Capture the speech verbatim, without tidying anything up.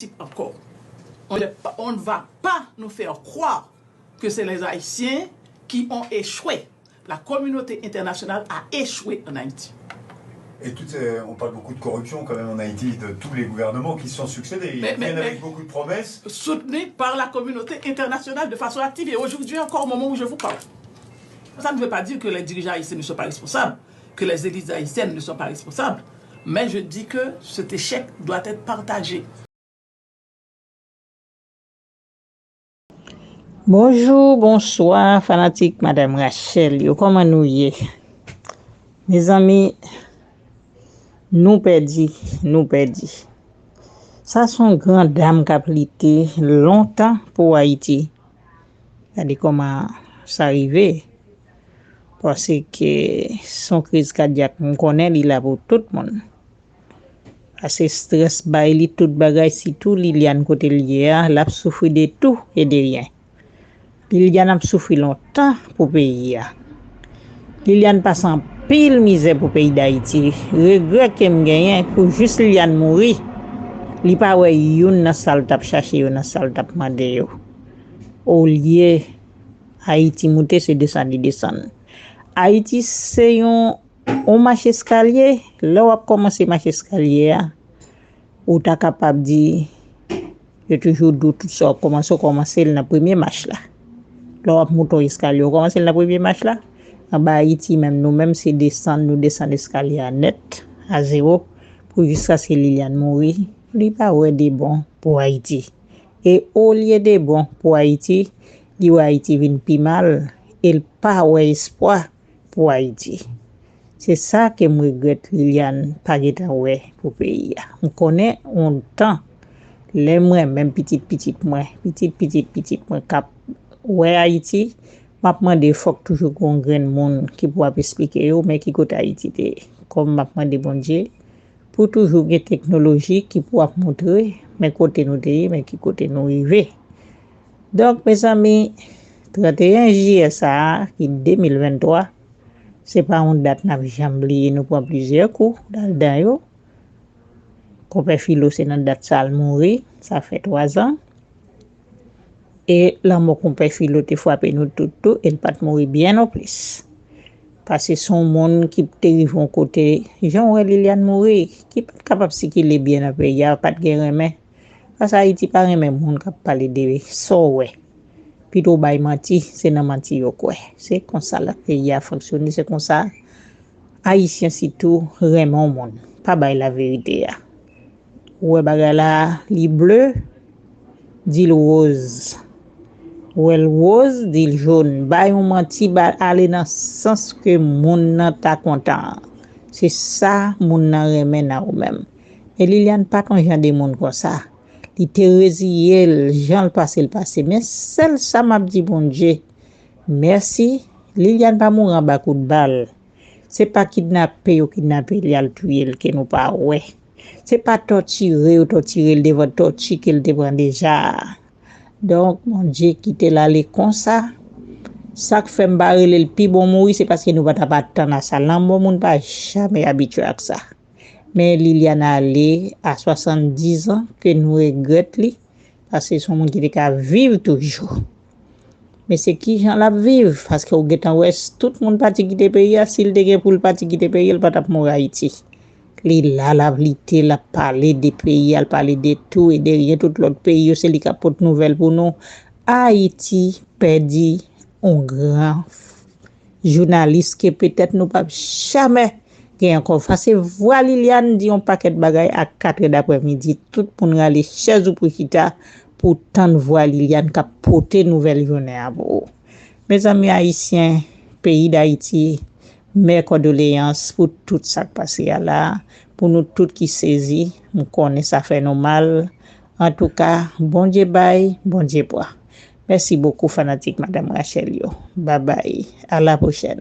Haïti encore. On ne, on ne va pas nous faire croire que c'est les Haïtiens qui ont échoué. La communauté internationale a échoué en Haïti. Et tout, euh, on parle beaucoup de corruption quand même en Haïti, de tous les gouvernements qui se sont succédés. Ils Mais- mais- viennent mais- avec beaucoup de promesses. Soutenus par la communauté internationale de façon active. Et aujourd'hui encore, au moment où je vous parle. Ça ne veut pas dire que les dirigeants haïtiens ne sont pas responsables, que les élites haïtiennes ne sont pas responsables. Mais je dis que cet échec doit être partagé. Bonjou, bonswa, fanatik Madanm Rachel yo, kòman nou ye? Mezanmi, nou pèdi, nou pèdi. Sa se yon gran dam k ap lite lontan pou Ayiti. Gade kòman sa rive. Paske se yon kriz kadyak, m konnen li la pou tout moun. Pase strès bay li tout bagay, sitou Liliane kote l ye a, l ap soufri de tou e de ryen. Liliane ap soufri lontan pou peyi a. Liliane pase anpil mizè pou peyi Dayiti. Regrè ke m genyen pou jis Liliane mouri, li pa wè youn nan sa l t ap chache yo, nan sa l t ap mande yo. Olye Ayiti moute, se desann li desann. Ayiti se yon, yon mach eskalye. Lè w ap kòmanse mach eskalye a, ou ta kapab di, yo toujou di w tout sa w ap kòmanse, w kòmanse l nan premye mach la. Lè w ap moute yon eskalye, w kòmanse l nan premye mach la. Anba Ayiti menm, nou menm se desann, nou desann eskalye a nèt, a zewo, pou jiskaske Liliane mouri. Li pa wè de bon pou Ayiti. E olye de bon pou Ayiti, li wè Ayiti vin pi mal, e l pa wè espwa pou Ayiti. Se sa ke m regrèt Liliane pa gentan wè pou peyi a. M konnen yon tan, lè mwen menm pitit pitit mwen, pitit pitit pitit mwen k ap wè Ayiti, m ap mande fòk toujou gen yon grenn moun ki pou ap esplike yo men ki kote Ayiti te ye. Kòm m ap mande Bondye pou toujou gen teknoloji ki pou ap moutre men kote nou te ye, men ki kote nou rive. Donk, mezanmi, trannteyen jiyè sa a, ki de mil venntwa, se pa yon dat n ap janm bliye, nou pran plizyè kou ladan yo. Konpè Filo se nan dat sa a l mouri, sa fè twazan. E lanmò Konpè Filo te frape nou tout tou, e l pa t mouri byen nonplis. Paske se yon moun ki te rive yon kote, jan w wè Liliane mouri, ki pa t kapab sikile byen nan peyi a, pa t gen renmen. Paske Ayiti pa renmen moun k ap pale de sa w wè. Pito w bay manti, se nan manti yo kwè. Se konsa la peyi a fonksyone, se konsa Ayisyen sitou renmen yon moun. Pa bay laverite a. Ou wè bagay la, li ble, di l woz. Ou wè l woz, di l jòn. Bay yon manti, ba, ale nan sans ke moun nan ta kontan an. Se sa moun nan renmen nan ou menm. E Liliane pa t yon jan de moun konsa. Li te reziye l, jan l pase l pase. Men sèl sa m ap di Bondye, mèsi, Liliane pa mouri anba kout bal. Se pa kidnape yo kidnape li al touye l ke nou pa wè. Se pa tòtire yo tòtire l devan tòti ke l te pran deja a. Donk, Bondye kite l ale konsa. Sa k fè m pa rele l pi bon mouri, se paske nou pa t ap atann a sa. Lanmò moun pa janmen abitye ak sa. Men Liliane ale a swasanndizan ke nou regrèt li, paske se yon moun ki te ka viv toujou. Men se kijan l ap viv, paske w gentan wè s-, tout moun pati kite peyi a, si l te gen pou l pati kite peyi a, l pa t ap mouri Ayiti. Li la, l ap lite, l ap pale de peyi a, l pale de tou e de ryen, tout lòt peyi yo, se li k ap pote nouvèl pou nou. Ayiti pèdi yon gran jounalis ke petèt nou p ap jamè gen ankò. Pase vwa Liliane di yon pakèt bagay a katrè daprèmidi. Tout moun rale chèz ou pou chita pou tann vwa Liliane k ap pote nouvèl jounen an pou ou. Mezanmi ayisyen, peyi Dayiti, mè kondoleyans pou tout sa k pase a la. Pou nou tout ki sezi, m konnen sa fè nou mal. Antouka, Bondye bay, Bondye pran. Mèsi bokou fanatik Madanm Rachel yo. Babay, a la pwochèn.